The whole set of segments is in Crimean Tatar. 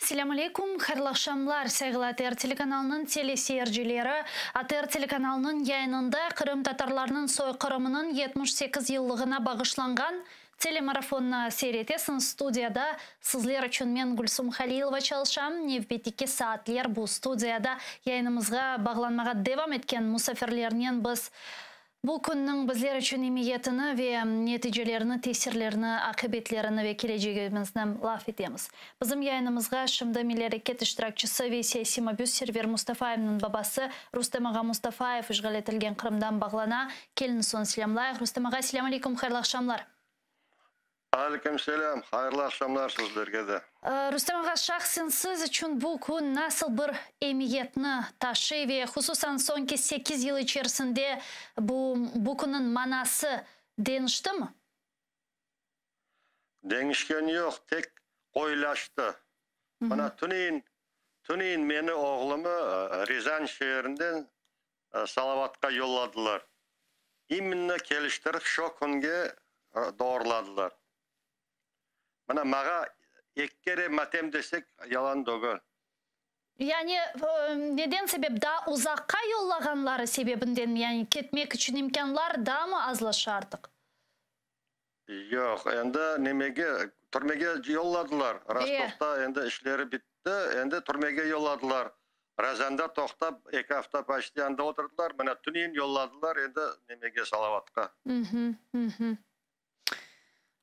Selâm aleyküm, hayırlı aqşamlar, sayğılı ATR telekanalınıñ teleseyircileri. ATR telekanalınıñ yayınında qırımtatarlarnıñ soyqırımınıñ 78 yıllığına bağışlanğan telemarafonnı seyir etesiñiz. Studiyada sizler içün men, Gülsum Halilova, çalışam. Nevbetteki saatler bu studiyada yayınımızğa bağlanmağa devam etken musafirlernen biz Bu künniñ bizler içün emiyetini ve neticelerini, tesirlerini, aqibetlerini ve kelecegimizni laf etemiz. Bizim yayınımızğa şimdi Milliy areket iştirakçisi ve siyasiy mabüs Server Mustafayevniñ babası Rustem ağa Mustafayev işğal etilgen Qırımdan bağlana. Keliñiz onı selâmlayıq. Rustem ağa, selâm aleykum, hayırlı aqşamlar. Aleyküm selâm, hayırlı aqşamlar sizlerge de. Rustem ağa, şahsen siz içün bu kün nasıl bir emiyetni taşıy ve hususan soñki sekiz yıl içerisinde bu bu künniñ manası deñiştimi? Deñişkeni yoq, tek qoyulaştı. Mına tünevin, tünevin meni oğlumı Râzan şeerinden Salavatqa yolladılar. İmенно keliştirip şo künge doğurladılar. Mına mağa eki kere matem desek yalan dögül. Yani neden sebep daa uzaqqa yollağanları sebebindenmi? Yani ketmek içün imkânlar daamı azlaşa artıq? Yoq, endi nemege, türmege yolladılar. Rostovda endi işleri bitti, endi türmege yolladılar. Râzanda toqtap, eki afta почti anda oturdılar. Mına tünevin yolladılar endi nemege, Salavatqa.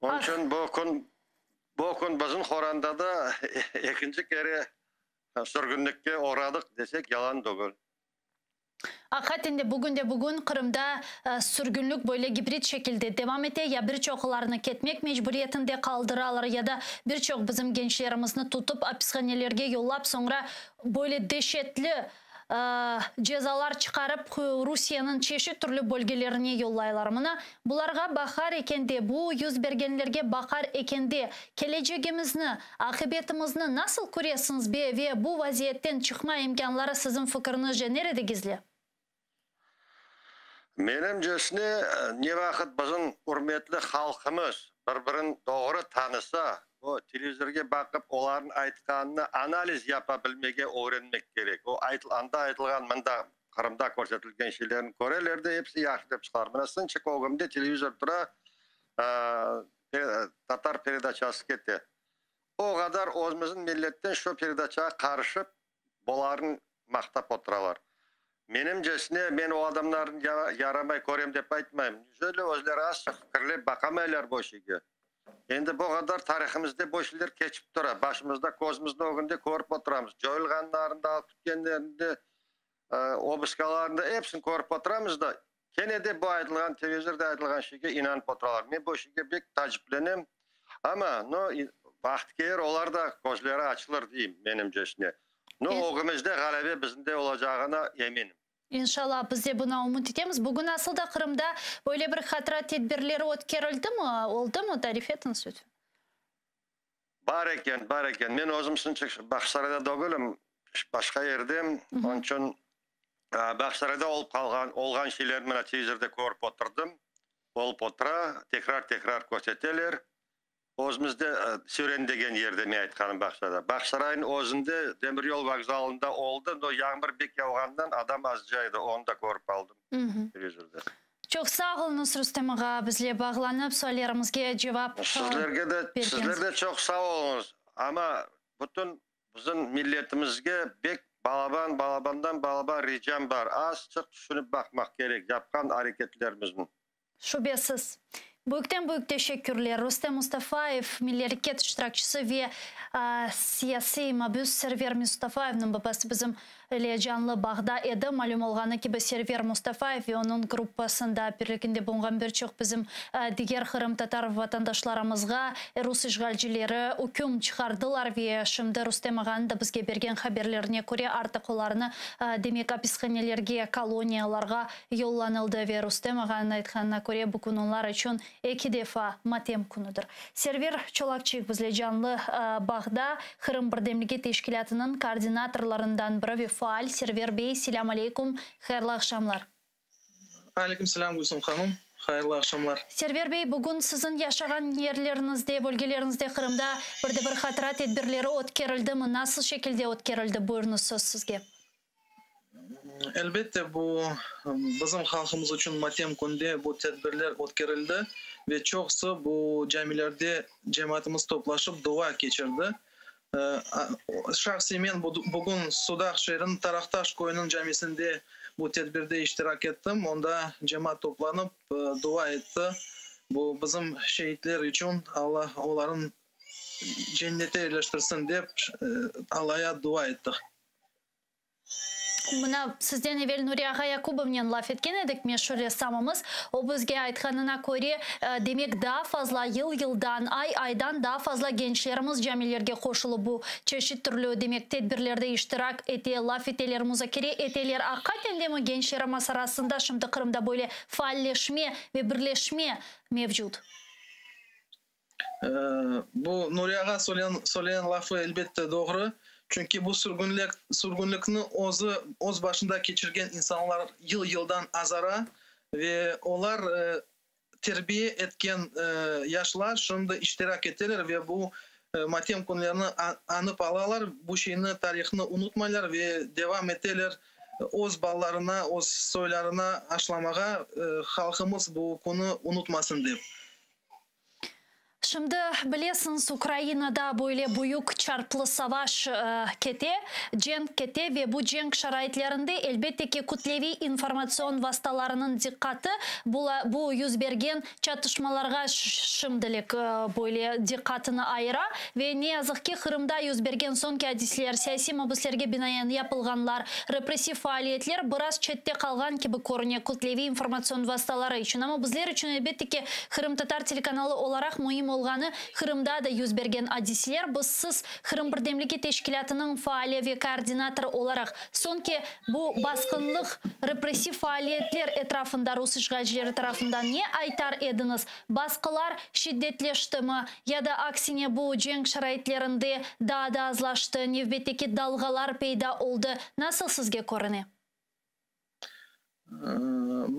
Onıñ içün bu kün, bu kün bizim qoranda da ekinci kere sürgünlikke oğradıq desek yalan degil. Aqiqaten de bugünde-bugün Qırımda sürgünlik böyle gibrid şekilde devam ete, ya bir çoqlarını ketmek mecburiyetinde qaldıralar, ya da bir çoq bizim gençlerimizni tutıp apishanelerge yollap, soñra böyle deşetli cezalar çıqarıp Rusiyeniñ çeşit türlü bölgelerine yollaylar. Mına bularğa baqar ekende, bu yüz bergenlerge baqar ekende, kelecegimizni, Aqibetimizni nasıl köresiñiz be ve bu vaziyetten çıqma imkânları siziñ fikiriñizce nerede gizli? Menimcesine, ne vaqıt bizim ürmetli halqımız bir-birini doğru tanısa, o, televizorge baqıp, olarnıñ aytqanını analiz yapa bilmege ögrenmek kerek. O, anda aytılğan, mında, Qırımda körsetilgen şeylerni köreler de, episi yahşı dep çıqalar. Mına, sınçıq ögümde televizor tura, tatar peredaçası kete. O qadar özümizniñ milletten şu peredaçağa qarışıp, bularnı maqtap oturalar. Menimcesine, men o adamlarnı yaramay körem dep aytmayım. Neujeli özleri azçıq fikirlep baqamaylar bu şeyge? Endi bu qadar tarihimizde bu şeyler keçip tura, başımızda, közümizniñ ögünde körip oturamız. Coyulğanlarını da, alıp ketkenlerini de, obıskalarını da, episini körip oturamız da, Kene de bu aytılğan, televizorda aytılğan şeyge inanıp oturalar. Men bu şeyge bek taciplenem. Amma, no, vaqtı kelir, olar da közleri açılır, deyim, menimcesine. No, ögümizde ğalebe bizimde olacağına eminim. İnşallah, biz de buña ümüt etemiz. Bugün asıl da Qırımda böyle bir hatıra tedbirleri ötkerildimi, oldımı, tarif etiñiz lütfen. Bar eken, bar eken. Men özüm sınçıq Bağçasarayda degülim, başqa yerdem. Onıñ içün Bağçasarayda olıp qalğan, olğan şeylerni mına televizorda körip oturdım. Olıp otura, tekrar-tekrar körseteler. Özümizde Süren degen yerde, men aytqanım Bağçasarayda. Bağçasaraynıñ özünde demiryol vokzalında oldı, no yağmur bek yağğanından adam azca edi, onı da körip aldım televizorda. Çoq sağ oluñız, Rustem ağa, bizle bağlanıp, suallerimizge cevap Sizlerge de, bergeniñiz sizler de çoq sağ oluñız. Amma bütün bizim milletimizge bek balaban, balabandan balaban ricam bar, azçıq tüşünip baqmaq kerek yapqan areketlerimizni. Şübesiz. Büyükten-büyük teşekkürler. Rustem Mustafayev, Milliy areket iştirakçisi ve siyasiy mabüs Server Mustafayevniñ babası bizim ile canlı bağda edi. Malüm olğanı kibi, Server Mustafayev ve onıñ gruppasında, birliginde bulunğan bir çoq bizim diger qırımtatar vatandaşlarımızğa rus işğalcileri üküm çıqardılar ve şimdi Rustem ağanıñ da bizge bergen haberlerine köre, artıq olarnı, demek, apishanelerge, koloniyalarğa Yollanıldı ve Rustem ağanıñ aytqanına köre, bu kün onlar içün eki defa matem künüdir. Server Çolakçik bizle canlı bağda, Qırım birdemligi teşkilâtınıñ koordinatorlarından biri ve faal. Server bey, selâm aleykum, hayırlı aqşamlar. Aleyküm selâm, Gülsüm hanım. Hayırlı aqşamlar. Server bey, bugün siziñ yaşağan yerleriñizde, bölgeleriñizde, Qırımda bir de bir hatıra tedbirleri ötkerildimi? Nasıl şekilde ötkerildi? Buyurıñız, söz sizge. Elbette, bu bizim halqımız içün matem künde bu tedbirler ötkerildi ve çoqusı bu camilerde cemaatımız toplaşıp dua keçirdi. Şahsiy men bugün Sudaq şeeriniñ Taraqtaş köyüniñ camisinde bu tedbirde iştirak ettim. Onda cemaat toplanıp dua etti. Bu bizim şeitler içün, Alla olarnı cennete yerleştirsin dep, Allaya dua ettik. Mına, sizden evel Nuri ağa Yakubovnen laf etken edik, meşur ressamımız. O bizge aytqanına köre, demek, daa fazla, yıl-yıldan, ay-aydan daa fazla gençlerimiz camilerge qoşulıp bu çeşit türlü, demek, tedbirlerde iştirak ete, laf eteler, muzakere eteler. Aqiqaten demi gençlerimiz arasında şimdi Qırımda böyle faalleşme ve birleşme mevcut? Bu Nuri ağa söyleyen lafı elbette doğru. Çünki bu sürgünlik, sürgünlikni özü öz başında keçirgen insanlar yıl-yıldan azara ve olar terbiye etken yaşlar şimdi iştirak eteler ve bu matem künlerini añıp alalar, bu şeyni, tarihnı unutmaylar ve devam eteler öz balalarına, öz soylarına aşlamağa, halqımız bu künü unutmasın dep. Şimdi, bilesiñiz, Ukrainada böyle büyük çarplı savaş kete, cenk kete ve bu cenk şaraitlerinde, elbette ki, kütleviy informatsion vastalarınıñ diqqatı bu yüz bergen çatışmalarğa şimdilik böyle diqqatını ayıra ve ne yazıq ki, Qırımda yüz bergen soñki adiseler, siyasiy mabüslerge binaen yapılğanlar, repressiv faaliyetler biraz çette qalğan kibi körüne kütleviy informatsion vastaları içün. Amma bizler içün, elbette ki, Qırımtatar telekanalı olaraq müim olğanı Qırımda da 100 bergen adiseler. Biz siz Qırım birdemligi teşkilâtınıñ faali ve koordinatorı olaraq soñki bu basqınlıq repressiv faaliyetler etrafında rus işğalcileri tarafından ne aytar ediñiz? Basqılar şiddetleştimi ya da aksine bu cenk şaraitlerinde daa da azlaştı, nevbetteki dalğalar peyda oldı? Nasıl sizge körüne?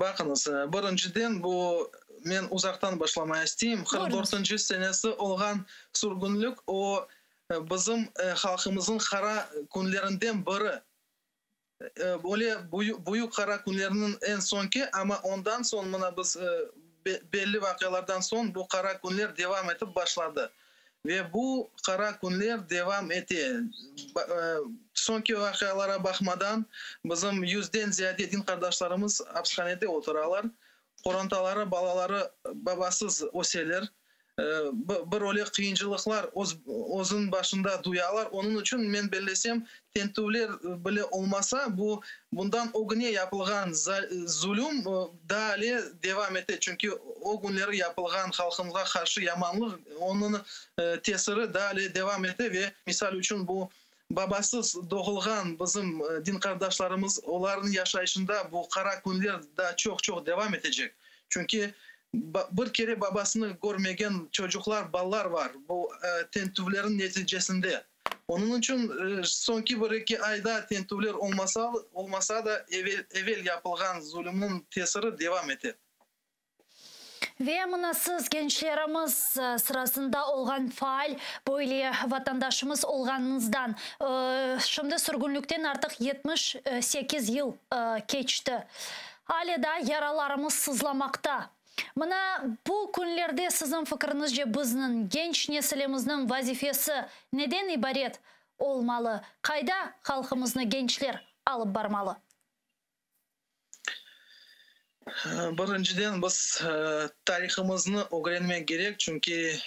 Baqıñız, birinciden bu men uzaqtan başlamaya isteyim. 44 senesi olğan sürgünlik o bizim halqımıznıñ qara künlerinden biri. Böyle büyük qara künleriniñ eñ soñki, amma ondan soñ mına biz belli vaqialardan soñ bu qara künler devam etip başladı. Ve bu qara künler devam ete. Soñki vaqialara baqmadan bizim 100-den ziyade din qardaşlarımız apishanede oturalar. Qorantaları, balaları babasız öseler. Bir öyle qıyıncılıqlar özüniñ başında duyalar. Onıñ içün men bellesem, tintüvler bile olmasa, bu bundan ögüne yapılğan zulüm daa ale devam ete. Çünki o künleri yapılğan halqımızğa qarşı yamanlıq, onıñ tesiri daa ale devam ete ve misal içün bu babasız doğulğan bizim din qardaşlarımız, olarnıñ yaşayışında bu qara künler daa çoq-çoq devam etecek. Çünki bir kere babasını körmegen çocuqlar, balalar bar bu tintüvlerniñ neticesinde. Onıñ içün soñki bir-eki ayda tintüvler olmasa, olmasa da, evel, evel yapılğan zulümniñ tesiri devam ete. Ve mına siz gençlerimiz sırasında olğan faal böyle vatandaşımız olğanıñızdan şimdi sürgünlikten artıq 78 yıl keçti. Ale da yaralarımız sızlamaqta. Mına bu künlerde siziñ fikriñizce bizniñ genç nesilimizniñ vazifesi neden ibaret olmalı? Qayda halqımıznı gençler alıp barmalı? Birinciden biz tarihımıznı ögrenmek kerek, çünki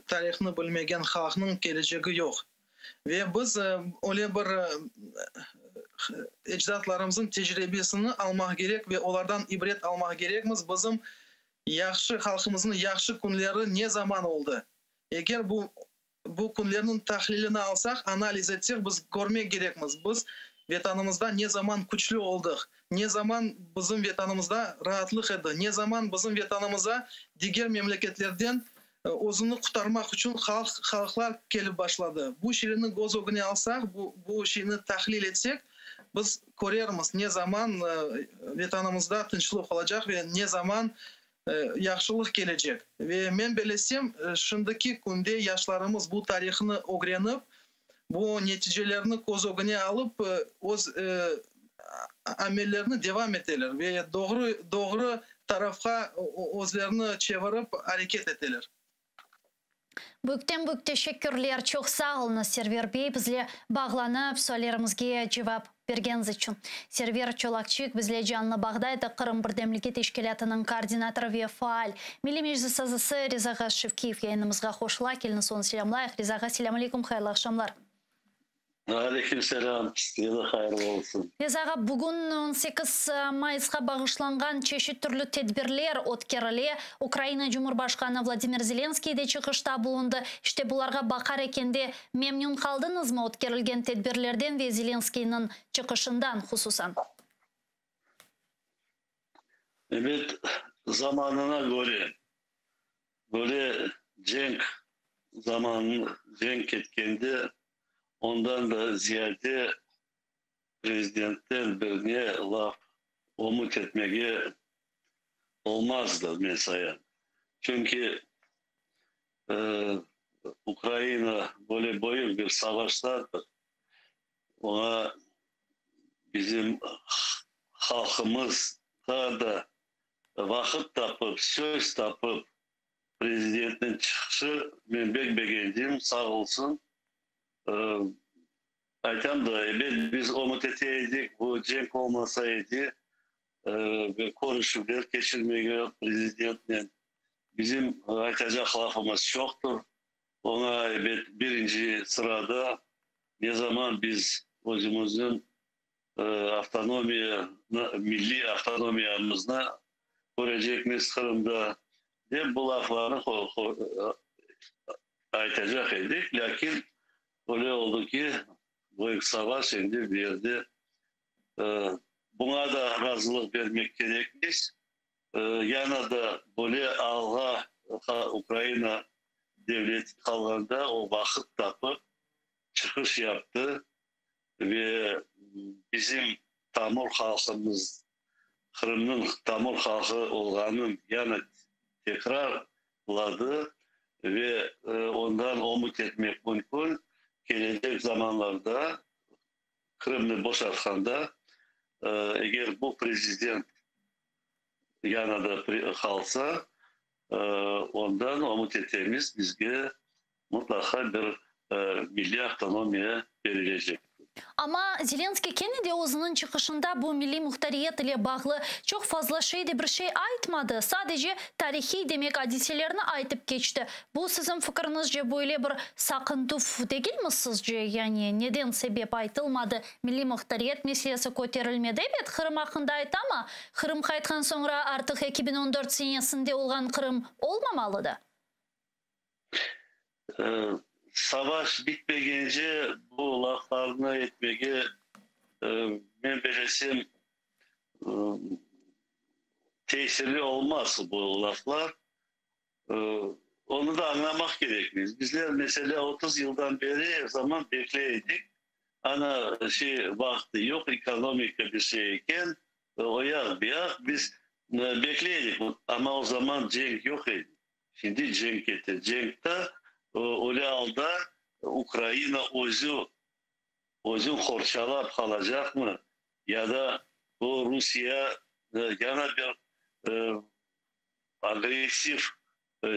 tarihnı bilmegen halqnıñ kelecegi yoq. Ve biz öyle bir ecdatlarımıznıñ tecribesini almaq kerek ve olardan ibret almaq kerekmiz. Bizim yahşı halqımıznıñ yahşı künleri ne zaman oldı? Eger bu künlerniñ tahlilini alsaq, analiz etsek, biz körmek kerekmiz. Biz Vetanımızda ne zaman küçlü oldıq, ne zaman bizim Vetanımızda raatlıq edi, ne zaman bizim Vetanımıza diger memleketlerden özüni qurtarmaq içün halq, halqlar kelip başladı. Bu şeyni köz ögüne alsaq, bu şeyni tahlil etsek, biz körermiz ne zaman Vetanımızda tınçlıq olacaq ve ne zaman. Yahşılıq kelecek. Ve men belesem, şimdiki künde yaşlarımız bu tarihnı ögrenip, bu neticelerni köz ögüne alıp, öz amellerini devam eteler ve doğru doğru tarafqa özlerini çevirip areket eteler. Büyükten büyük teşekkürler, çoq sağ oluñız, Server bey, bizle bağlanıp, suallerimizge cevap bergeniñiz içün. Server Çolakçik bizle canlı bağda edi, Qırım birdemligi teşkilâtınıñ koordinatorı ve faal Milliy Meclis azası Riza ağa Şevkiyev yayınımızğa qoşula. Keliñiz, onı selâmlayıq. Riza ağa, selâm aleykum, hayırlı aqşamlar. Aleyküm selâm, sizge de hayırlı olsun. Riza ağa, bugün 18 mayısqa bağışlanğan çeşit türlü tedbirler ötkerile. Ukraina Cumhurbaşqanı Vladimir Zelenskiy de çıqışta bulundı. İşte bularğa baqar ekende, memnün qaldıñızmı ötkerilgen tedbirlerden ve Zelenskiyniñ çıqışından hususan? Ebet, zamanına köre, böyle cenk zamanı, cenk ketkende, ondan da ziyade prezidentten bir ne laf ümüt etmege olmazdı, men sayam. Çünki Ukraina böyle büyük bir savaştadır, oña bizim halqımızğa da vaqıt tapıp, söz tapıp, prezidentniñ çıqışı men bek begendim, sağ olsun. Aytam da, ebet, biz ümüt ete edik, bu cenk olmasa edi, bir körüşüvler keçirmege prezidentnen. Bizim aytacaq lafımız çoqtır. Oña, ebet, birinci sırada ne zaman biz özümizniñ avtonomiya, milliy avtonomiyamıznı körecekmiz Qırımda, dep bu laflarnı aytacaq edik. Lâkin öyle oldı ki, büyük savaş endi bir yerde, buña da razılıq bermek kerekmiz. Yana da böyle alğa Ukraina devleti qalğanda o vaqıt tapıp çıqış yaptı ve bizim tamır halqımız, Qırımnıñ tamır halqı olğanın yana tekrarladı ve ondan ümüt etmek mümkün, kelecek zamanlarda Qırımnı boşatqanda, eger bu prezident yana da qalsa, ondan ümüt etemiz, bizge mıtlaqa bir milliy avtonomiya berilecek. Amma Zelenskiy kene de özüniñ çıqışında bu milliy muhtariyet ile bağlı çoq fazla şey de bir şey aytmadı, sadece tarihiy, demek, adiselerni aytıp keçti. Bu, siziñ fikiriñizce, böyle bir saqıntuv degilmi sizce? Yani neden sebep aytılmadı, milliy muhtariyet meselesi köterilmedi? Ebet, Qırım aqqında ayta, amma Qırım qaytqan soñra artıq 2014 senesinde olğan Qırım olmamalı da. Savaş bitmegence bu laflarnı etmege, men belesem, tesirli olmaz bu laflar. Onı da añlamaq kerekmiz. Bizler, meselâ, 30 yıldan beri er zaman bekley edik. Ana, şey, vaqtı yoq, ekonomika bir şey eken, o yaq, bu yaq, biz bekley edik. Amma o zaman cenk yoq edi. Şimdi cenk kete. Cenkte öyle alda Ukraina özü özün qorçalap qalacaqmı ya da bu Rusiye yana bir agressiv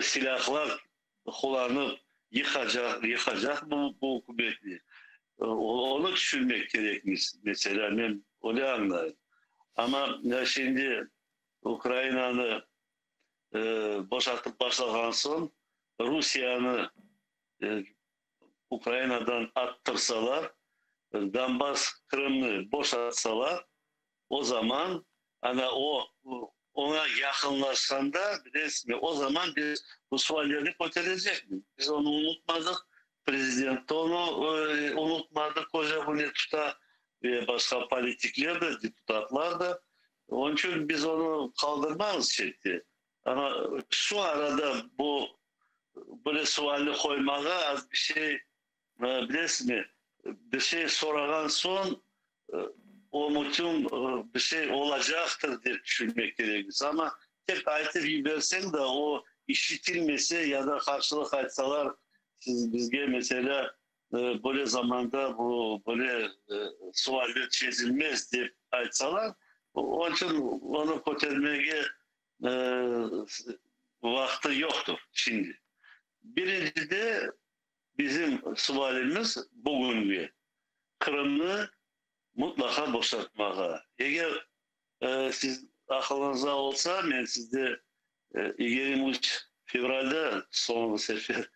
silâhlar qullanıp yıqacaq, yıqacaqmı bu ükümetni? Onı tüşünmek kerekmiz, meselâ, men öyle añlayım. Amma şimdi Ukrainanı boşatıp başlağan soñ, Rusiyeni Ukrainadan attırsalar, Donbass, Qırımnı boşatsalar, o zaman, ana o, oña yaqınlaşqanda, bilesizmi, o zaman biz bu suallerni köterecekmiz. Biz onı unutmadıq, prezident de onı unutmadı, köz ögüne tuta, ve başqa politikler de, deputatlar da. Onıñ içün biz onı qaldırmamız çette. Amma şu arada bu böyle sualni qoymağa az bir şey, bilesizmi, bir şey sorağan soñ o bütün bir şey olacaqtır dep tüşünmek kerekmiz. Amma. Tek aytıp yiberseñ de, o işitilmese ya da qarşılıq aytsalar, siz bizge, meselâ, böyle zamanda bu böyle sualler çezilmez dep aytsalar, onıñ içün onı kötermege vaqtı yoqtır şimdi. Birincide bizim sualimiz bugünge, Qırımnı mutlaqa boşatmağa. Eger siz aqılıñızda olsa, men sizde 23 fevralde soñğı sefer,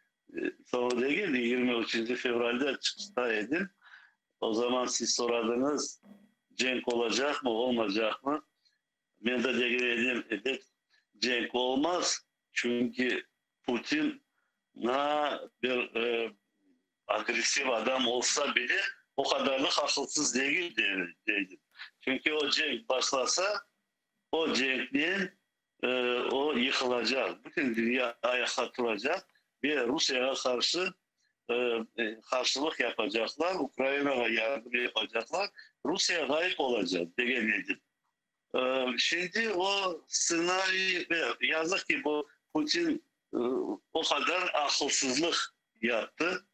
soñğı degil, 23 fevralde çıqışta edim. O zaman siz soradıñız, cenk olacaqmı, olmacaqmı? Men de degen edim, ebet, cenk olmaz, çünki Putin na bir agressiv adam olsa bile, o qadarlıq aqılsız degil, dedim. Çünki o cenk başlasa, o cenknen o yıqılacaq, bütün dünya ayaqqa turacaq ve Rusiyağa qarşı qarşılıq yapacaqlar, Ukrainağa yardım yapacaqlar, Rusiya ğayıp olacaq, degen edim. Şimdi o stsenariy, yazıq ki, bu Putin o qadar aqılsızlıq yaptı.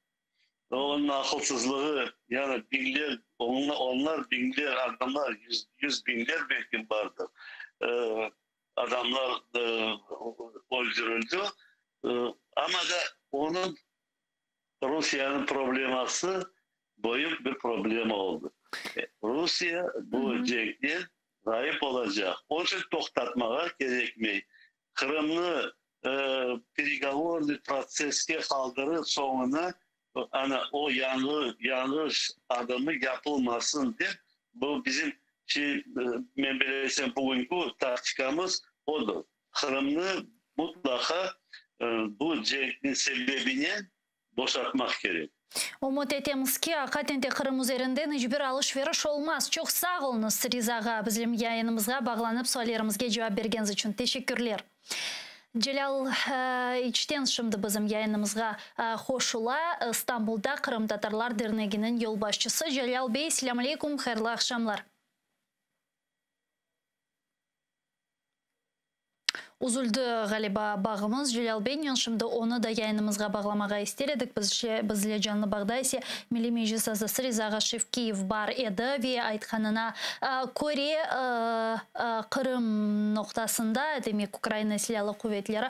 Onıñ aqılsızlığı, yani biñler, onlar biñler adamlar, yüz biñler belki bardır, adamlar öldürildi. Amma da onıñ Rusiyeniñ probleması büyük bir problema oldı. Rusiye bu cenkten ğayıp olacaq. Onıñ içün toqtatmağa kerekmey. Qırımnı peregovornıy protsesske qaldırıp, soñuna ana o yañı yañış adımı yapılmasın dep, bu bizim şey, men bilesem, bugünki taktikamız odır. Qırımnı mutlaqa bu cenkniñ sebebinen boşatmaq kerek. Ümüt etemiz ki, aqiqaten de Qırım üzerinden iç bir alış-veriş olmaz. Çoq sağ oluñız, Riza ağa, bizim yayınımızğa bağlanıp suallerimizge cevap bergeniz içün. Teşekkürler. Celâl İçten şimdi bizim yayınımızğa qoşula, İstanbulda Qırımtatarlar derneginiñ yolbaşçısı. Celâl bey, selâm aleykum, hayırlı aqşamlar. Üzüldi, ğaliba, bağımız Celâl beynen, şimdi onı da yayınımızğa bağlamağa ister edik. Bizle canlı bağda ise Milliy Meclis azası Riza ağa Şevkiyev bar edi ve aytqanına köre, Qırım noqtasında, demek, Ukraina Silâlı Quvetleri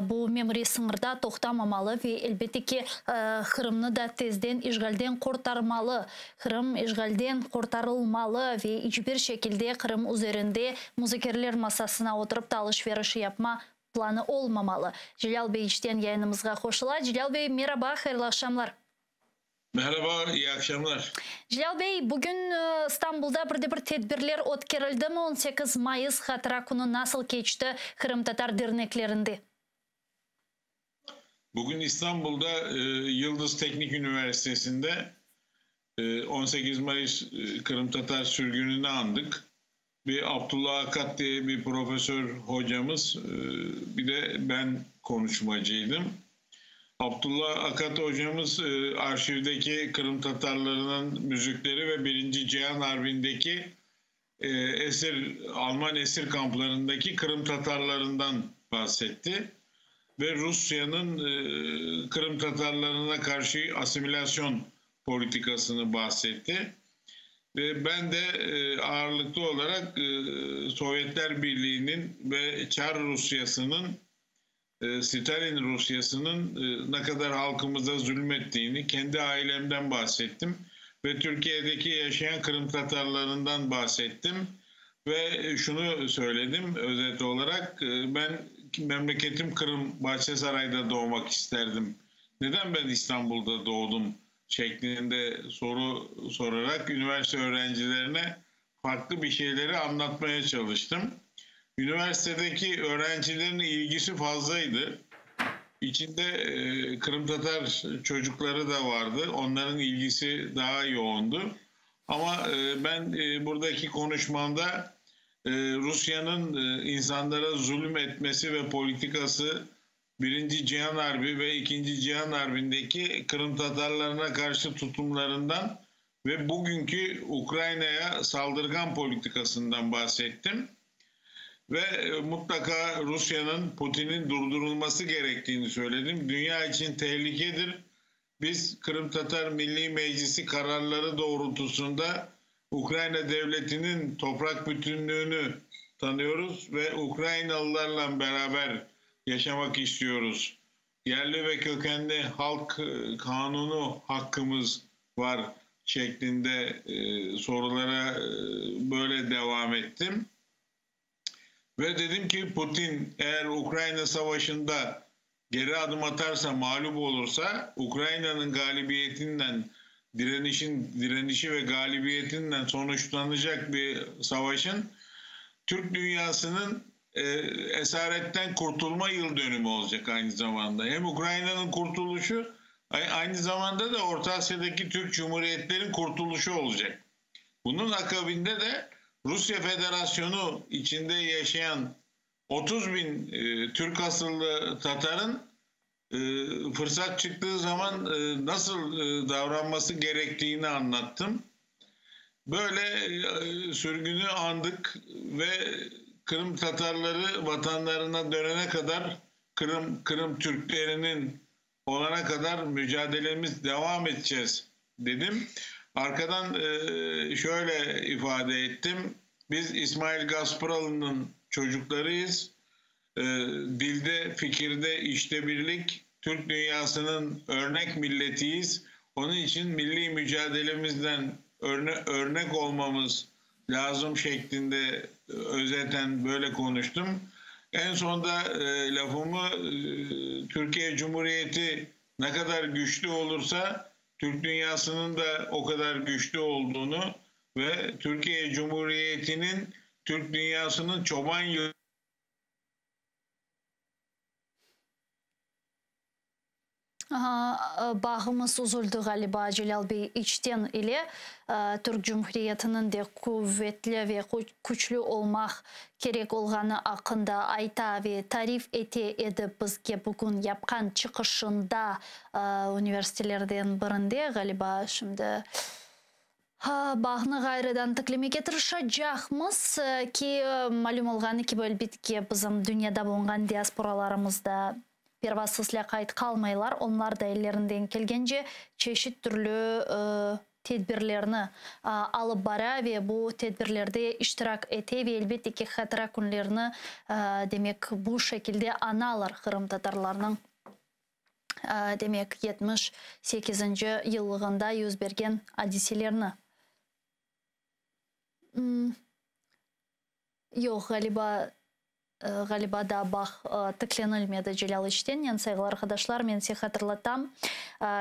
bu memuriy sıñırda toqtamamalı ve, elbette ki, Qırımnı da tezden işğalden qurtarmalı. Qırım işğalden qurtarılmalı ve iç bir şekilde Qırım üzerinde muzakereler masasına oturıp ta alış-veriş yapma planı olmamalı. Celâl bey içten yayınımızğa qoşula. Celâl bey, meraba, hayırlı aqşamlar. Merhaba, iyi akşamlar. Celâl bey, bugün İstanbulda bir de bir tedbirler ötkerildimi? 18 mayıs hatıra künü nasıl keçti qırımtatar derneklerinde? Bugün İstanbul'da Yıldız Teknik Üniversitesi'nde 18 Mayıs Qırımtatar sürgünini andık. Bir Abdullah Akat diye bir profesör hocamız, bir de ben konuşmacıydım. Abdullah Akat hocamız arşivdeki Kırım Tatarlarının müzikleri ve Birinci Cihan Harbi'ndeki esir Alman esir kamplarındaki Kırım Tatarlarından bahsetti. Ve Rusya'nın Kırım Tatarlarına karşı asimilasyon politikasını bahsetti. Ve ben de ağırlıklı olarak Sovyetler Birliği'nin ve Çar Rusyası'nın Stalin Rusyası'nın ne kadar halkımıza zulmettiğini kendi ailemden bahsettim. Ve Türkiye'deki yaşayan Kırım Tatarlarından bahsettim. Ve şunu söyledim özet olarak, ben memleketim Kırım Bahçesaray'da doğmak isterdim. Neden ben İstanbul'da doğdum şeklinde soru sorarak üniversite öğrencilerine farklı bir şeyleri anlatmaya çalıştım. Üniversitedeki öğrencilerin ilgisi fazlaydı. İçinde Kırım Tatar çocukları da vardı. Onların ilgisi daha yoğundu. Ama ben buradaki konuşmamda Rusya'nın insanlara zulüm etmesi ve politikası Birinci Cihan Harbi ve İkinci Cihan Harbi'ndeki Kırım Tatarlarına karşı tutumlarından ve bugünkü Ukrayna'ya saldırgan politikasından bahsettim. Ve mutlaka Rusya'nın, Putin'in durdurulması gerektiğini söyledim. Dünya için tehlikedir. Biz Kırım Tatar Milli Meclisi kararları doğrultusunda Ukrayna devletinin toprak bütünlüğünü tanıyoruz ve Ukraynalılarla beraber yaşamak istiyoruz. Yerli ve kökenli halk kanunu hakkımız var şeklinde sorulara böyle devam ettim. Ve dedim ki Putin eğer Ukrayna savaşında geri adım atarsa, mağlup olursa Ukrayna'nın galibiyetinden, direnişi ve galibiyetinden sonuçlanacak bir savaşın Türk dünyasının esaretten kurtulma yıl dönümü olacak aynı zamanda. Hem Ukrayna'nın kurtuluşu, aynı zamanda da Orta Asya'daki Türk Cumhuriyetlerin kurtuluşu olacak. Bunun akabinde de Rusya Federasyonu içinde yaşayan 30 bin Türk asıllı Tatar'ın fırsat çıktığı zaman nasıl davranması gerektiğini anlattım. Böyle sürgünü andık ve Kırım Tatarları vatanlarına dönene kadar, Kırım Türklerinin olana kadar mücadelemiz devam edeceğiz dedim. Arkadan şöyle ifade ettim. Biz İsmail Gaspıralı'nın çocuklarıyız. Dilde, fikirde, işte birlik, Türk dünyasının örnek milletiyiz. Onun için milli mücadelemizden örnek olmamız lazım şeklinde özeten böyle konuştum. En sonda lafımı Türkiye Cumhuriyeti ne kadar güçlü olursa Türk dünyasının da o kadar güçlü olduğunu ve Türkiye Cumhuriyeti'nin Türk dünyasının çoban yılı Bağımız uzuldu galiba Celal Bey içten ile Türk Cumhuriyeti'nin de kuvvetli ve güçlü olmaq kerek olğanı hakkında ayta ve tarif ete edi bizge bugün yapqan çıqışında üniversitelerden birinde galiba şimdi bağnı ğayrıdan tiklemege tırışacaqmız ki malüm olğanı kibi elbette bizim dünyada bulunğan diasporalarımızda pervasız lâqayt qalmaylar, onlar da ellerinden kelgence çeşit türlü tedbirlerni alıp bara ve bu tedbirlerde iştirak ete ve elbette ki hatıra künlerini demek bu şekilde analar qırımtatarlarnıñ demek 78-inci yıllığında yüz bergen adiselerni. Yoq, ğaliba, ğaliba daa bağ tiklenilmedi Celâl İçtennen. Sayğılı arqadaşlar, men size hatırlatam,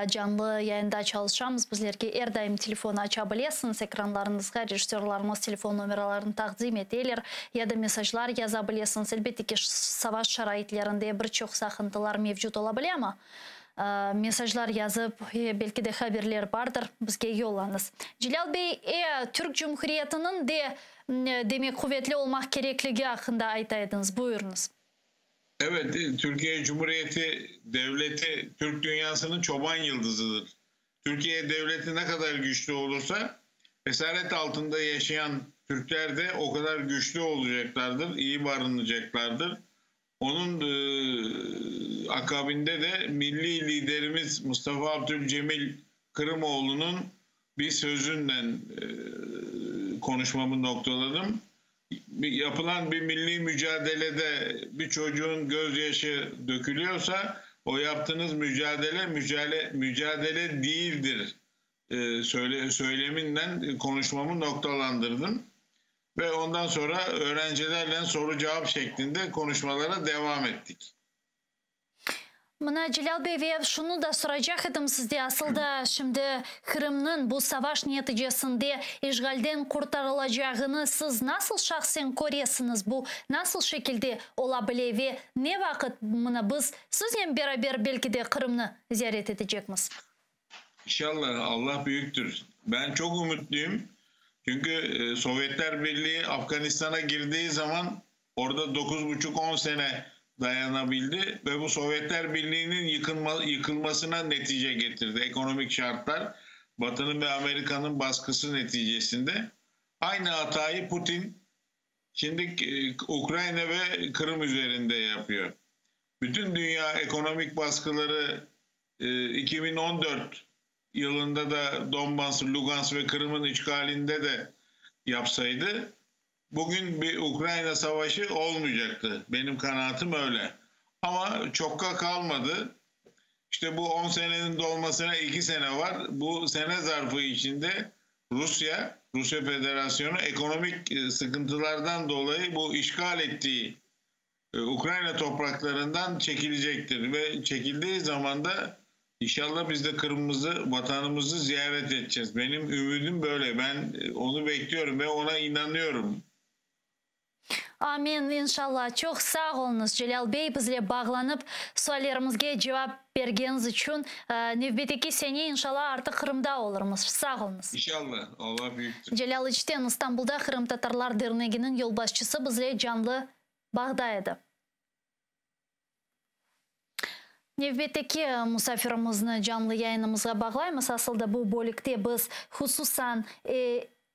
canlı yayında çalışamız. Bizlerge er daim telefon aça bilesiñiz. Ekranlarıñızğa rejissörlarımız telefon nomeralarını taqdim eteler ya da mesajlar yaza bilesiñiz. Elbette ki, savaş şaraitlerinde bir çoq saqıntılar mevcut ola bile, amma mesajlar yazıp, belki de haberler bardır, bizge yollañız. Celâl bey, Türk Cumhuriyetiniñ de, demek, quvetli olmaq kerekligi aqqında ayta ediñiz. Buyurıñız. Evet, Türkiye Cumhuriyeti devleti Türk dünyasınıñ çoban yıldızıdır. Türkiye devleti ne qadar güçlü olursa, esaret altında yaşayan Türkler de o qadar güçlü olacaqlardır, iyi barınacaqlardır. Onıñ akabinde de milliy liderimiz Mustafa Abdülcemil Qırımoğlunıñ bir sözünden konuşmamı noqtaladım. Yapılan bir milliy mücadelede bir çocuğun gözyaşı dökülüyorsa, o yaptığınız mücadele mücadele değildir söyleminden konuşmamı noktalandırdım. Ve ondan sonra öğrencilerle soru cevap şeklinde konuşmalara devam ettik. Mına, Celâl bey, ve şunı da soracaq edim sizde, asıl da şimdi Qırımnıñ bu savaş neticesinde işğalden qurtarılacağını siz nasıl şahsen köresiñiz, bu nasıl şekilde ola bile ve ne vaqıt mına biz siznen beraber belki de Qırımnı ziyaret etecekmiz? İnşallah, Allah büyüktür. Ben çok ümitliyim. Çünkü Sovyetler Birliği Afganistan'a girdiği zaman orada 9,5-10 sene dayanabildi ve bu Sovyetler Birliği'nin yıkılmasına netice getirdi. Ekonomik şartlar, Batı'nın ve Amerika'nın baskısı neticesinde. Aynı hatayı Putin Şimdi e, Ukrayna ve Kırım üzerinde yapıyor. Bütün dünya ekonomik baskıları 2014 e, yılında da Donbas, Lugansk ve Kırım'ın işgalinde de yapsaydı bugün bir Ukrayna savaşı olmayacaktı. Benim kanaatim öyle. Ama çokka kalmadı. İşte bu 10 senenin dolmasına 2 sene var. Bu sene zarfı içinde Rusya, Rusya Federasyonu ekonomik e, sıkıntılardan dolayı bu işgal ettiği e, Ukrayna topraklarından çekilecektir ve çekildiği zaman da inşallah biz de Kırım'ımızı, vatanımızı ziyaret edeceğiz. Benim ümidim böyle. Ben e, onu bekliyorum ve ona inanıyorum. Amin, inşallah. Çoq sağ oluñız, Celâl bey, bizle bağlanıp, suallerimizge cevap bergeniñiz içün. Nevbetteki sene, inşallah, artıq Qırımda olurmız. Sağ oluñız. İnşallah. Allah büyüktir. Celâl İçten, İstanbulda Qırımtatarlar Derneginiñ yolbaşçısı bizle canlı bağda edi. Nevbetteki musafirimizni canlı yayınımızğa bağlaymız. Asıl da bu bölükte biz hususan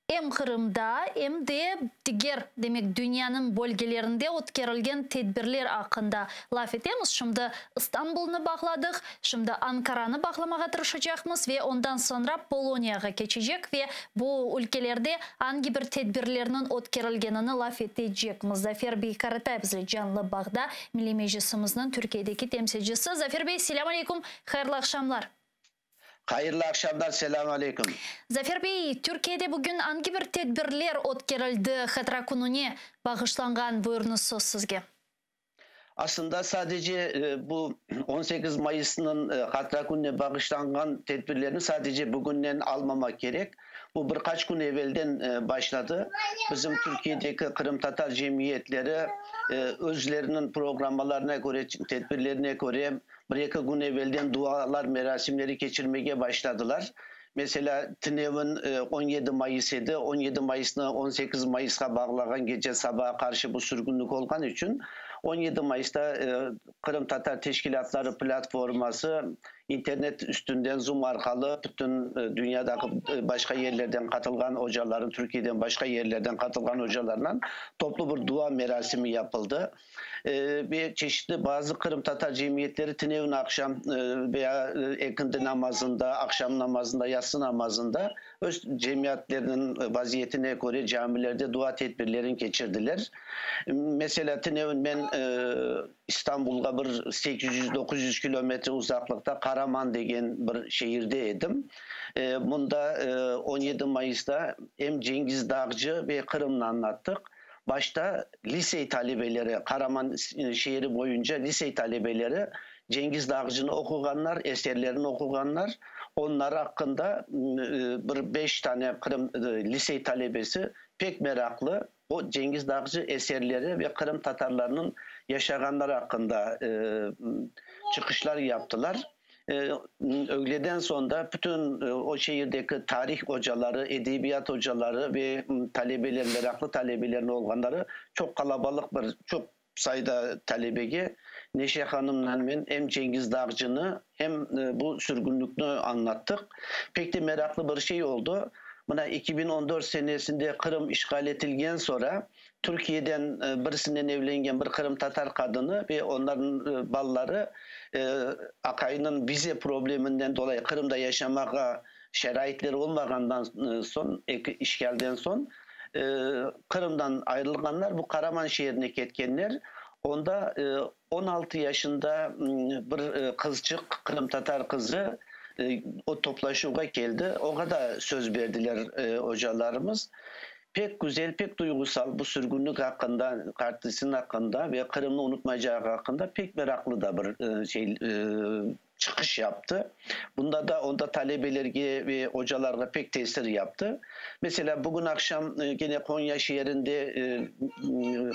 em Qırımda, em de diger, demek, dünyanıñ bölgelerinde ötkerilgen tedbirler aqqında laf etemiz. Şimdi İstanbulnı bağladıq, şimdi Ankaranı bağlamağa tırışacaqmız ve ondan soñra Poloniyağa keçecek ve bu ülkelerde angi bir tedbirlerniñ ötkerilgenini laf etecekmiz. Zafer bey Karatay bizle canlı bağda, Milliy Meclisimizniñ Türkiyedeki temsilcisi. Zafer bey, selâm aleyküm, hayırlı aqşamlar. Hayırlı aqşamlar, selâm aleyküm. Zafer bey, Türkiyede bugün angi bir tedbirler ötkerildi, Hatıra kününe bağışlanğan, buyurıñız, söz sizge. Aslında sadece bu 18 Mayısnıñ Hatıra kününe bağışlanğan tedbirlerni sadece bugünden almamaq kerek. Bu bir qaç kün evelden başladı. Bizim Türkiyedeki qırımtatar cemiyetleri özleriniñ programmalarına köre, tedbirlerine köre bir-eki kün evelden dualar, merasimleri keçirmege başladılar. Meselâ, tünevin 17 mayıs edi, 17 mayısnı 18 mayısqa bağlağan gece sabağa qarşı bu sürgünlik olğan içün, 17 mayısta Qırımtatar teşkilâtları platforması internet üstünden Zoom arqalı bütün dünyadaki başqa yerlerden qatılğan ocaların, Türkiyeden başqa yerlerden qatılğan ocalarla toplu bir dua merasimi yapıldı. Ve çeşitli bazı qırımtatar cemiyetleri tünevin aqşam veya ekindi namazında, aqşam namazında, yatsı namazında öz cemiyetleriniñ vaziyetine köre camilerde dua tedbirlerini keçirdiler. Meselâ, tünevin men İstanbulğa bir 800, 900 kilometre uzaqlıqta Qaraman degen bir şehirde edim. Mında 17 mayısta em Cengiz Dağcı ve Qırımnı añlattıq. Başta lisey talebeleri, Qaraman şeeri boyunca lisey talebeleri Cengiz Dağcını oquğanlar, eserlerini oquğanlar. Onlar aqqında bir beş tane qırım lisey talebesi pek meraqlı o Cengiz Dağcı eserleri ve qırım tatarlarınıñ yaşağanları aqqında çıqışlar yaptılar. Ögleden soñ da bütün o şehirdeki tarih ocaları, edebiyat ocaları ve talebeler, meraqlı talebelerniñ olğanları çoq qalabalıq bir, çoq sayıda talebege Neşe hanımnen men em Cengiz Dağcını, hem bu sürgünlikni añlattıq. Pek de meraqlı bir şey oldı. Mına 2014 senesinde Qırım işğal etilgen soñra Türkiyeden birisinen evlengen bir qırımtatar qadını ve onlarnıñ balaları aqayınıñ vize probleminden dolayı Qırımda yaşamağa şaraitleri olmağandan soñ, eki işğalden soñ Qırımdan ayrılğanlar, bu Qaraman şeerine ketkenler. Onda 16 yaşında bir qızçıq, qırımtatar qızı o toplaşuvğa keldi. Oña da söz berdiler ocalarımız. Pek güzel, pek duyğusal bu sürgünlik aqqında, qartısınıñ aqqında ve Qırımnı unutmaycağı aqqında pek meraqlı da bir şey çıqış yaptı. Bunda da onda talebelerge ve ocalarğa pek tesir yaptı. Meselâ, bugün aqşam kene Qonya şeerinde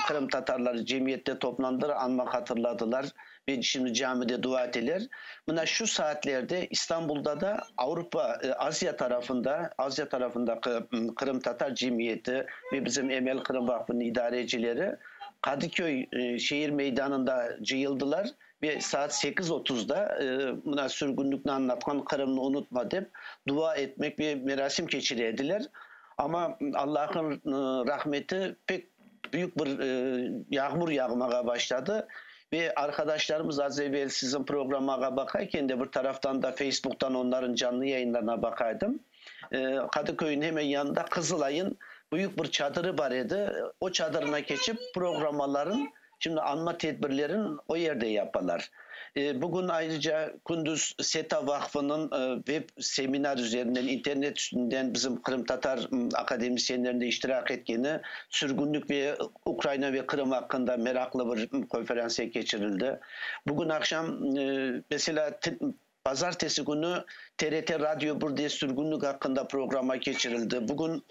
qırımtatarlar cemiyette toplandılar, añma hatırladılar ve şimdi camide dua eteler. Mına şu saatlerde İstanbulda da Avropa, Aziya tarafında, Aziya tarafındaki qırımtatar cemiyeti ve bizim Emel Qırım Vaqfınıñ idarecileri Qadıköy şeer meydanında cıyıldılar ve saat sekiz otuzda mına sürgünlikni añlatqan Qırımnı unutma dep dua etmek ve merasim keçire ediler. Amma Allahnıñ rahmeti pek. büyük bir yağmur yağmağa başladı. Ve arqadaşlarımız az evel siziñ programmağa baqayken de bir taraftan da Feysbuktan onların canlı yayınlarına baqaydım. Qadıköyniñ hemen yanında Qızılay'ın büyük bir çadırı bar edi. O çadırına keçip programmaların, şimdi añma tedbirlerin o yerde yapalar. Bugün ayrıca kündüz SETA vaqfınıñ web seminar üzerinden, internet üstünden bizim qırımtatar akademisyenleriniñ de iştirak etkeni sürgünlik ve Ukraina ve Qırım aqqında meraqlı bir konferensiya keçirildi. Bugün aqşam, meselâ, Bazartesi künü TRT Radio birde sürgünlik aqqında programma keçirildi. Bugün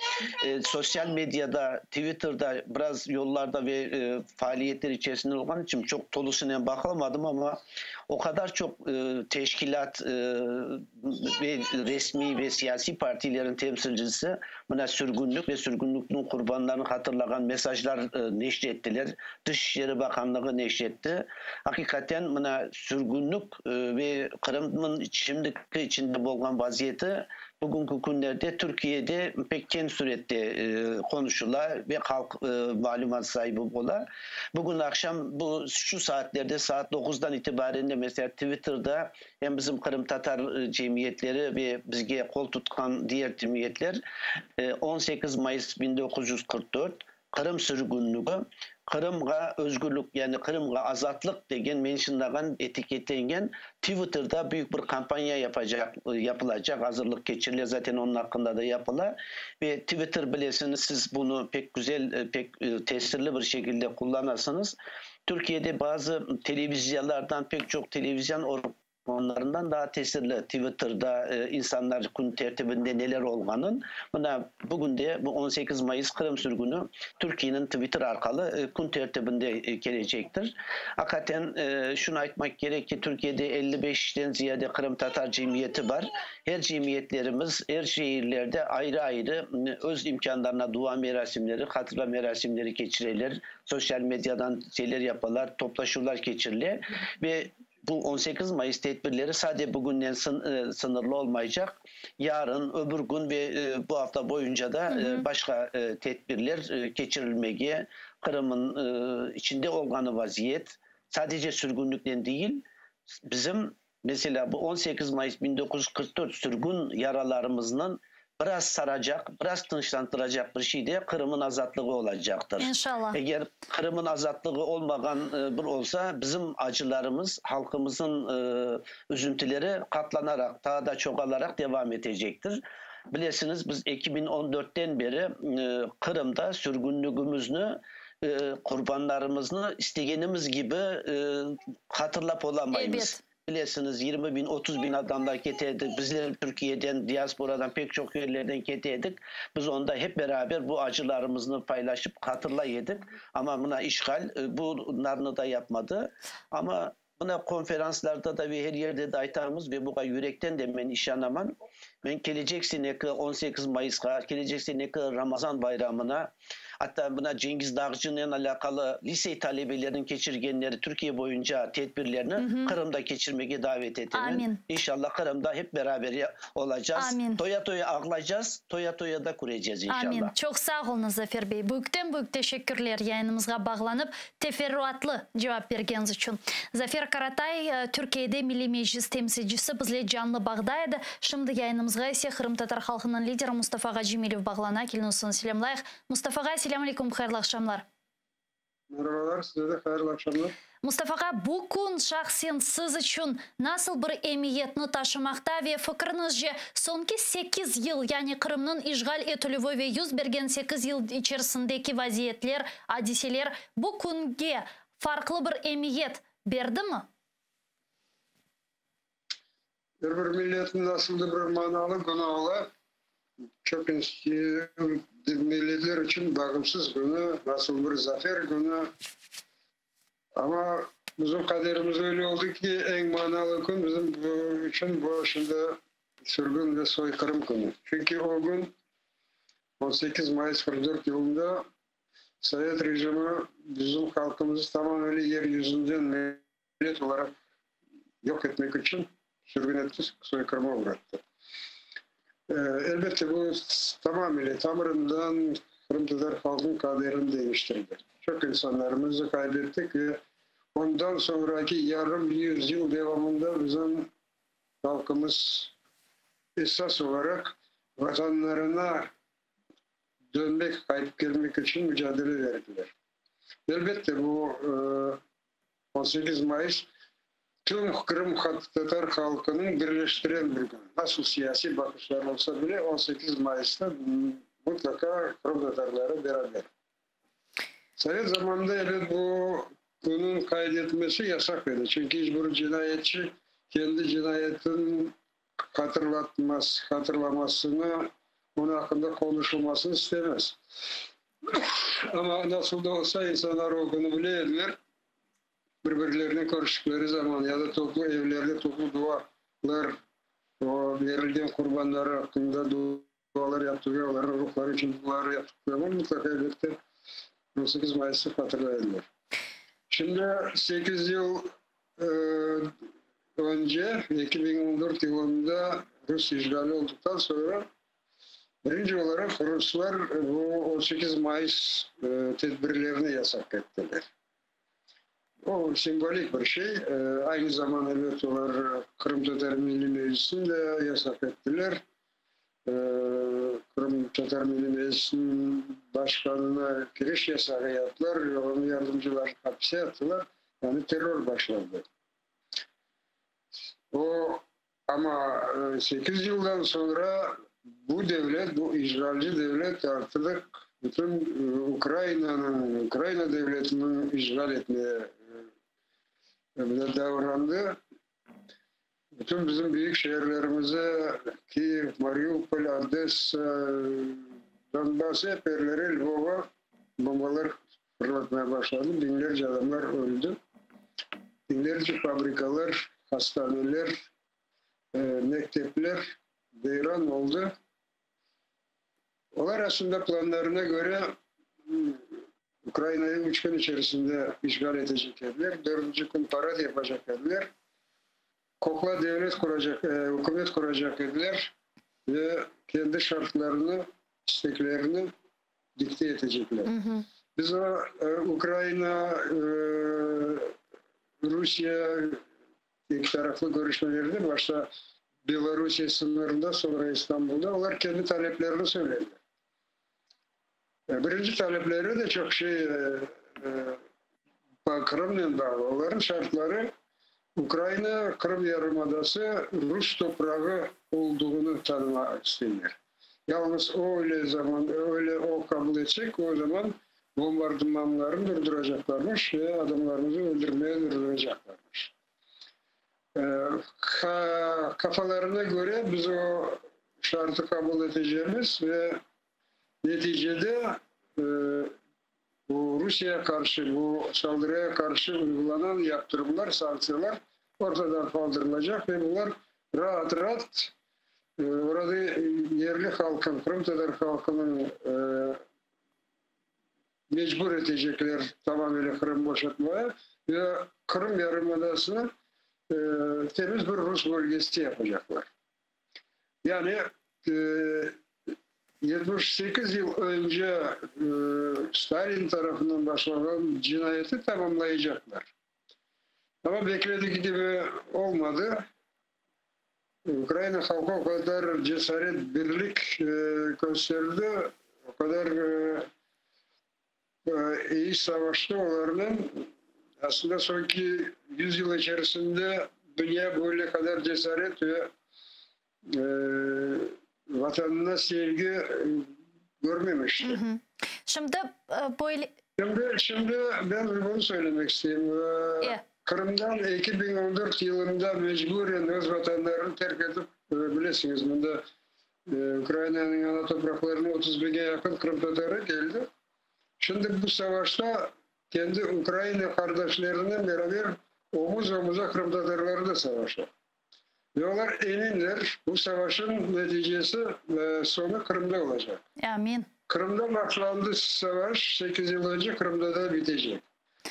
sosyal mediada, Twitterda biraz yollarda ve faaliyetler içerisinde olğan içün çoq tolusınen baqalmadım, amma o qadar çoq teşkilât ve resmiy ve siyasiy partilerin temsilcisi mına sürgünlik ve sürgünlikniñ qurbanlarını hatırlağan mesajlar neşir ettiler, Tış işleri bakanlığı neşir etti. Aqiqaten mına sürgünlik Ve Qırımnıñ şimdiki içinde bolğan vaziyeti bugünki künlerde Türkiyede pek keñ sürette qonuşıla ve halq malümat saibi ola. Bugün aqşam bu şu saatlerde saat doquzdan itibaren de mesela Twitterda em bizim qırımtatar cemiyetleri ve bizge qol tutqan diğer cemiyetler 18 mayıs 1944 Qırım sürgünligi, Qırımğa özgürlik, yani Qırımğa azatlıq degen menşinlağan, etiketlengen Twitterda büyük bir kampaniya yapacaq, yapılacaq, azırlıq keçirile, zaten onıñ aqqında da yapıla. Ve Twitter, bilesiñiz, siz bunı pek güzel, pek tesirli bir şekilde qullanasıñız. Türkiyede bazı televiziyalardan pek çoq televizion Onlarından daa tesirli Twitterda insanlar kün tertibinde neler olğanın, mına bugün de bu 18 mayıs Qırım sürgüni Türkiyeniñ Twitter arqalı kün tertibinde kelecektir. Aqaten şunı aytmaq kerek ki, Türkiyede 55-ten ziyade qırımtatar cemiyeti bar. Her cemiyetlerimiz er şehirlerde ayrı-ayrı öz imkânlarına dua merasimleri, hatıra merasimleri keçireler, sosyal medyadan şeyler yapalar, toplaşuvlar keçirile ve Bu 18 mayıs tedbirleri sade bugünden sıñırlı olmaycaq, yarın, öbür kün ve bu afta boyunca da başqa tedbirler keçirilmege, Qırımın içinde olğanı vaziyet, sadece sürgünliknen değil, bizim, meselâ, bu 18 mayıs 1944 sürgün yaralarımıznıñ biraz saracaq, biraz tınçlantıracaq bir şey de Qırımın azatlığı olacaqtır. İnşallah. Eger Qırımın azatlığı olmağan bir olsa, bizim acılarımız, halqımızın üzüntileri qatlanaraq, taa da çoğalaraq devam etecektir. Bilesiñiz, biz 2014-ten beri Qırımda sürgünligimizni, qurbanlarımıznı istegenimiz kibi hatırlap olamaymız. Ebet. Bilesiñiz, 20 biñ, 30 biñ adamlar kete edi. Bizler Türkiyeden, diasporadan pek çoq yerlerden kete edik. Biz onda hep beraber bu acılarımıznı paylaşıp hatırlay edik. Amma mına işğal bunlarnı da yapmadı. Amma mına konferanslarda da ve her yerde de aytamız ve buña yürekten de men işanaman. Men kelecek seneki 18 mayısqa, kelecek seneki Ramazan bayramına, Atta mına Cengiz Dağcınen alâqalı lisey talebeleriniñ keçirgenleri Türkiye boyunca tedbirlerni Qırımda keçirmege davet etemen. Amin. İnşallah Qırımda hep beraber olacağız. Amin. Toya-toya ağlaycaz, toya-toya da küreceğiz Amin. inşallah. Çoq sağ oluñız, Zafer bey. Büyükten-büyük teşekkürler yayınımızğa bağlanıp, teferruatlı cevap bergeniñiz içün. Zafer Karatay, Türkiyede Milliy Meclis temsilcisi bizle canlı bağda edi. Şimdi yayınımızğa ise qırımtatar halqınıñ lideri Mustafa Cemilev bağlana. Keliñiz, onı selâmlayıq. Mustafa ağa, selâm aleyküm, hayırlı aqşamlar. Merhabalar, size de hayırlı aqşamlar. Mustafa ağa, bu kün şahsen siz içün nasıl bir emiyetni taşımaqta ve fikriñizce, soñki sekiz yıl, yani Qırımnıñ işğal etilüvi ve yüz bergen sekiz yıl içerisindeki vaziyetler, adiseler bu künge farqlı bir emiyet berdimi? Er bir milletniñ nasıldır bir manalı künü ola. Çoq milletler içün bağımsız künü, nasıl bir zafer künü. Amma bizim qaderimiz öyle oldı ki, eñ manalı kün bizim içün bu şimdi sürgün ve soyqırım künü. Çünki o kün, 18 mayıs 44 yılında sovet rejimi bizim halqımızı tamam ile yer yüzünden millet olaraq yoq etmek içün sürgün etti, soyqırıma uğrattı. Elbette, bu tamamile tamırından. Qırımtatar halqınıñ qaderini deñiştirdi. Çoq insanlarımıznı qaybettik ve ondan soñraki yarım yüzyıl devamında bizim halqımız esas olaraq vatanlarına dönmek, qaytıp kelmek içün mucadele berdiler. Elbette, bu 18 mayıs tüm qırımtatar halqınıñ birleştiren bir kün. Nasıl siyasiy baqışlar olsa bile, 18 mayısta mutlaqa qırımtatarları beraber. Sovet zamanında elbet bu künniñ qayd etmesi yasaq edi, çünki iç bir cinayetçi kendi cinayetiniñ hatırlatmaz, hatırlamasını, onıñ aqqında qonuşulmasını istemez. Amma nasıl da olsa insanlar o künü bile ediler, bir-birlerinen körüştikleri zaman ya da toplu evlerde toplu dualar, o berilgen qurbanları aqqında dualar yaptığı, olarnıñ ruhları içün dualar yaptıqları zaman mıtlaqa elbette 18 Mayısnı hatırlay ediler. Şimdi sekiz yıl önce, 2014 yılında rus işğali olduqtan soñra, birinci olaraq ruslar bu 18 Mayıs tedbirlerini yasaq ettiler. O simvolik bir şey. Aynı zaman, elbet, olar Qırımtatar Milliy Meclisini de yasaq ettiler. Qırımtatar Milliy Meclisiniñ başqanına kiriş yasağı yaptılar ve onıñ yardımcılarını hapse attılar. Yani terror başlandı. O, amma sekiz yıldan soñra bu devlet, bu işğalci devlet artıq bütün Ukrainanıñ, Ukraina devletiniñ işğal etmeye davrandı. Bütün bizim büyük şeerlerimize, Kiyev, Mariupol, Odessa, Donbass, ep yerlere, Lvova bombalar fırlatmaya başladı. Biñlerce adamlar öldi. Biñlerce fabrikalar, hastaneler, mektepler veyran oldı. Olar aslında planlarına köre Ukrainayı üç kün içerisinde işğal etecek ediler, dördünci kün parad yapacaq ediler, qoqla devlet quracaq, ükümet quracaq ediler ve kendi şartlarını, isteklerini dikte etecekler. Biz o Ukraina, Rusiye eki taraflı körüşmelerde, başta Belorusiye sıñırında, soñra İstanbulda olar kendi taleplerini söylediler. Birinci talepleri de çoq şey Qırımnen bağlı. Olarnıñ şartları Ukraina, Qırım yarımadası rus toprağı olduğını tanımaq isteyler. Yalnız o öyle zaman, öyle o qabul etsek, o zaman bombardımanlarnı durduracaqlarmış ve adamlarımıznı öldürmeye durduracaqlarmış. Qafalarına köre biz o şartı qabul etecemiz ve neticede bu Rusiyeye qarşı, bu saldırıya qarşı uygulanan yaptırımlar, sanktsiyalar ortadan qaldırılacaq ve bular raat-raat orada yerli halqın, qırımtatar halqınıñ mecbur etecekler tamamile Qırım boşatmaya ve Qırım yarımadasını temiz bir rus bölgesi yapacaqlar. Yani 78 yıl önce Stalin tarafından başlağan cinayeti tamamlayacaqlar. Amma bekledigi kibi olmadı. Ukraina halqı o qadar cesaret, birlik kösterdi, o qadar eyi savaştı olarnen. Aslında soñki yüz yıl içerisinde dünya böyle qadar cesaret ve Vatanına sevgi körmemişti. Şimdi böyle... Şimdi, şimdi ben bunı söylemek isteyim. Qırımdan 2014 yılında mecburen öz vatanlarını terk etip, bilesiñiz, mında Ukrainanıñ ana topraqlarına 30 biñge yaqın qırımtatarı keldi. Şimdi bu savaşta kendi Ukraina qardaşlarınen beraber omuz-omuza qırımtatarları da savaşa. Ve olar eminler, bu savaşıñ neticesi, soñu Qırımda olacaq. Amin. Qırımda başlandı savaş, sekiz yıl önce Qırımda da bitecek.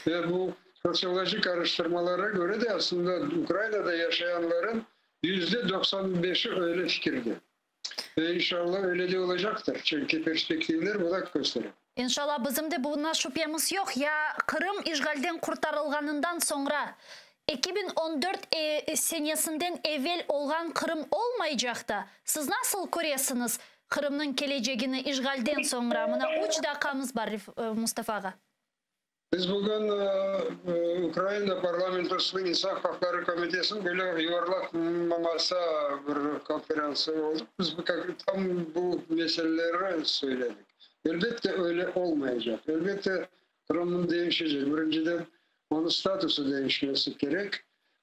Ve bu sotsiolojik araştırmalara köre de aslında Ukrainada yaşayanların %95-i öyle fikirde. Ve inşallah öyle de olacaqtır, çünki perspektivler buna köstere. İnşallah, bizim de buña şübhemiz yoq. Ya Qırım işğalden qurtarılğanından soñra, 2014 senesinden evel olğan Qırım olmaycaq da, siz nasıl köresiñiz Qırımnıñ kelecegini işğalden soñra? Mına üç daqqamız bar, Mustafa ağa. Biz bugün Ukraina parlamentosınıñ insan haqları komitetiniñ böyle yuvarlaq masa bir konferentsiya oldı. Biz tam bu meseleleri söyledik. Elbette, öyle olmaycaq. Elbette, Qırımnıñ deñişecek. Birinciden, onıñ statusı deñişmesi kerek.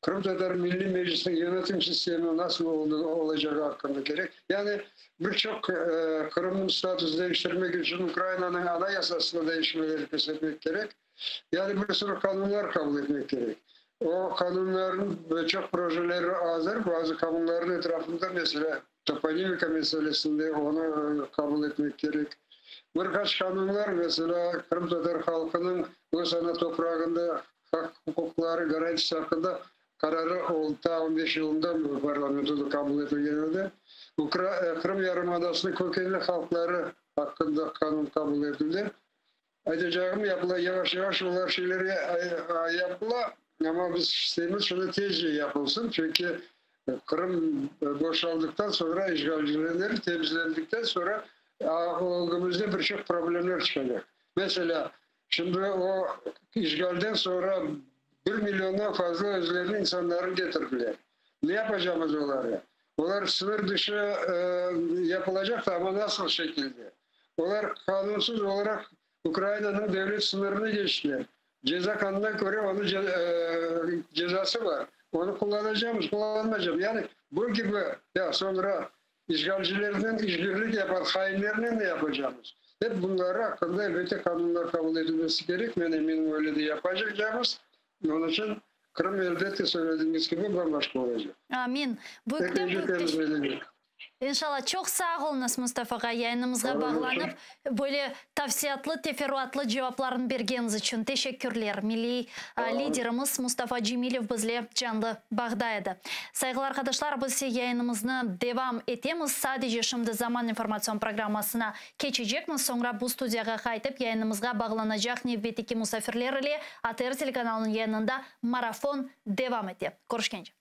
Qırımtatar Milliy Meclisiniñ yönetim sistemi nasıl olacağı aqqında kerek. Yani bir çoq Qırımnıñ statusını deñiştirmek içün Ukrainanıñ Anayasasına deñişmeler kirsetmek kerek. Yani bir sürü qanunlar qabul etmek kerek. O qanunlarnıñ çoq projeleri azır, bazı qanunlarnıñ etrafında, meselâ, toponimika meselesinde onı qabul etmek kerek. Bir qaç qanunlar, meselâ, qırımtatar halqınıñ öz ana toprağında haq-uquqları garantiyası aqqında qararı oldı, ta on beş yılında parlamentoda qabul etilgen edi. Qırım yarımadasınıñ kökenli halqları aqqında qanun qabul etildi. Aytacağım, yapıla, yavaş-yavaş olar şeyler yapıla, amma biz isteymiz, şunı tezce yapılsın, çünki Qırım boşaldıqtan soñra, işğalciler temizlendikten soñra ögümizde bir çoq problemler çıqacaq. Meselâ, şimdi o işğalden soñra bir milliondan fazla özleriniñ insanlarını ketirdiler. Ne yapacağımız olarğa? Olar sıñır dışı yapılacaq da, amma nasıl şekilde? Olar qanunsız olaraq Ukrainanıñ devlet sıñırını keçtiler. Ceza qanunına köre onıñ cezası bar. Onı qullanacamız, qullanmaycamız. Yani bu kibi, ya soñra işğalcilernen işbirlik yapan hainlernen ne yapacamız? Hep bunları aqqında elbette qanunlar qabul etilmesi kerek. Men eminim, öyle de yapacaqcamız. Onıñ içün Qırım elbette söylediğiniz kibi bam-başqa olacaq. Amin. Büyükten büyük İnşalla. Çoq sağ oluñız, Mustafa ağa, yayınımızğa bağlanıp, böyle tafsilâtlı, teferruatlı cevaplarnı bergeniñiz içün. Teşekkürler. Milliy liderimiz Mustafa Cemilev bizle canlı bağda edi. Sayğılı arqadaşlar, biz ise yayınımıznı devam etemiz. Sadece şimdi Zaman informatsion programmasına keçecekmiz, soñra bu studiyağa qaytıp, yayınımızğa bağlanacaq nevbetteki musafirler ile ATR telekanalınıñ yayınında Marafon devam ete. Körüşkence.